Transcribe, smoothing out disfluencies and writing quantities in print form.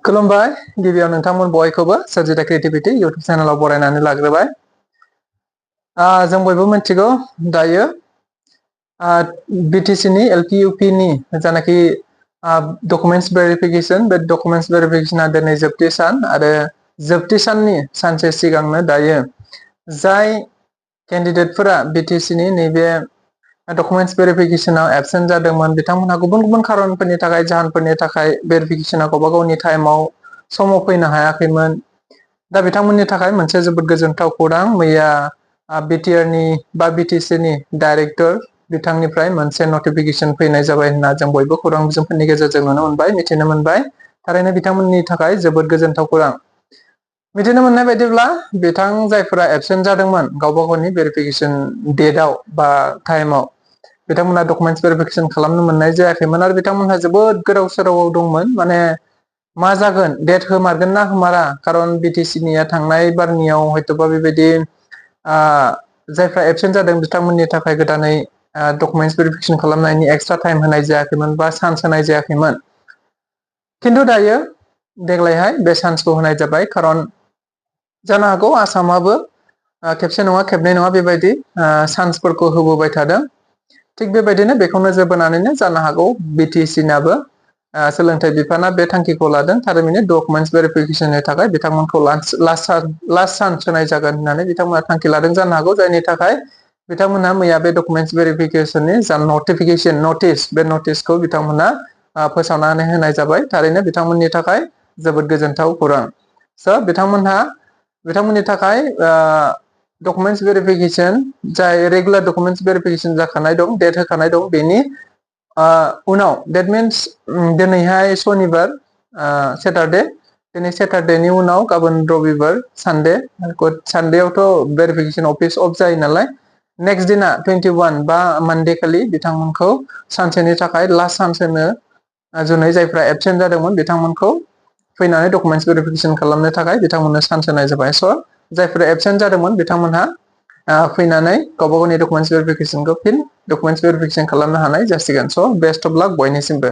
खुलुमबाय गिबियाव नोंथांमोन बयखौबो सोरजिथा क्रिएटिभिटी इउट्यूब चेनेलाव बरायनानै लाग्रोबाय। जों बयबो मिथिगौ दायो बीटीसी नि एलपी यूपी नि जानाखि डकुमेन्ट्स वेरिफिकेशन बे डकुमेन्ट्स वेरिफिकेशना दिनै जोबथि सान आरो जोबथि साननि सानसे सिगांनो दायो जाय केन्डिडेटफोरा बीटीसी नि नैबे डकुमेन्ट्स वेरिफिकेशनाव एबसेन्ट जादोंमोन बिथांमोनहा गुबुन गुबुन खारनफोरनि थाखाय जाहोनफोरनि थाखाय वेरिफिकेशना गावबा गावनि टाइमाव समाव फैनो हायाखैमोन। दा बिथांमोननि थाखाय मोनसे जोबोद गोजोनथाव खौरां मैया बीटीआर नि बा बीटीसी नि डाइरेक्टर बिथांनिफ्राय मोनसे नटिफिकेशन फैनाय जाबाय होनना जों बयबो खौरां बिजोंफोरनि गेजेरजों नुनो मोनबाय मिथिनो मोनबाय। थारैनो बिथांमोननि थाखाय जोबोद गोजोनथाव खौरां। मिथिनो मोननाय बायदिब्ला बिथां जायफोरा एबसेन्ट जादोंमोन गावबा गावनि वेरिफिकेशन डेटआव बा टाइमाव बिथांमोनहा डकुमेन्ट्स वेरिफिकेशन खालामनो मोननाय जायाखैमोन आरो बिथांमोनहा जोबोद गोदाव सोरावाव दंमोन। माने मा जागोन डेट होमारगोन ना होमारा खारन बीटीसी निया थांनाय बारनियाव हयतोबा बेबायदि जायफ्रा एबसेन्ट जादों बिथांमोननि थाखाय गोदानै डकुमेन्ट्स वेरिफिकेशन खालामनायनि एक्सट्रा टाइम होनाय जायाखैमोन बा चान्स होनाय जायाखैमोन। खिन्थु दायो देग्लायहाय बे चान्सखौ होनाय जाबाय खारन जानो हागौ आसामाबो खेबसे नङा खेबनै नङा बेबायदि चान्सफोरखौ होबोबाय थादों। थिग बेबायदिनो बेखौ नोजोर बोनानैनो जानो हागौ बीटीसी नाबो सोलोंथाइ बिफाना बे थांखिखौ लादों थारैनो डकुमेन्ट्स वेरिफिकेशननि थाखाय बिथांमोनखौ लास्ट चान्स होनाय जागोन होननानै बिथांमोना थांखि लादों जानो हागौ जायनि थाखाय बिथांमोनहा मैया बे डकुमेन्ट्स वेरिफिकेशननि जा नटिफिकेशन नटिस बे नटिसखौ बिथांमोनहा फोसावनानै होनाय जाबाय थारैनो बिथांमोननि थाखाय जोबोद गोजोनथाव खौरां। बिथांमोननि थाखाय डकुमेन्ट्स वेरिफिकेशन जाय रेगुलार डकुमेन्ट्स वेरिफिकेशन जाखानाय दं डेट होखानाय दं बेनि उनाव डेट मिन्स दिनैहाय सनिबार सेटारडे दिनै सेटारडेनि उनाव गाबोन रबिबार सानडेआवथ' भेरिफिकेशन अफिस अफ जायो नालाय नेक्स्ट दिना 21 बा मानडे खालि बिथांमोनखौ सानसेनि थाखाय लास्ट चान्स होनो जुनै जायफ्रा एबसेन्ट जादोंमोन बिथांमोनखौ फैनानै डकुमेन्ट्स वेरिफिकेशन खालामनो थाखाय बिथांमोननो चान्स होनाय जाबाय। स' जायफोरा एबसेन्ट जादोंमोन बिथांमोनहा फैनानै गावबा गावनि डकुमेन्ट्स वेरिफिकेशनखौ फिन डकुमेन्ट्स वेरिफिकेशन खालामनो हानाय जासिगोन। स' बेस्ट अफ लाक बयनिसिमबो।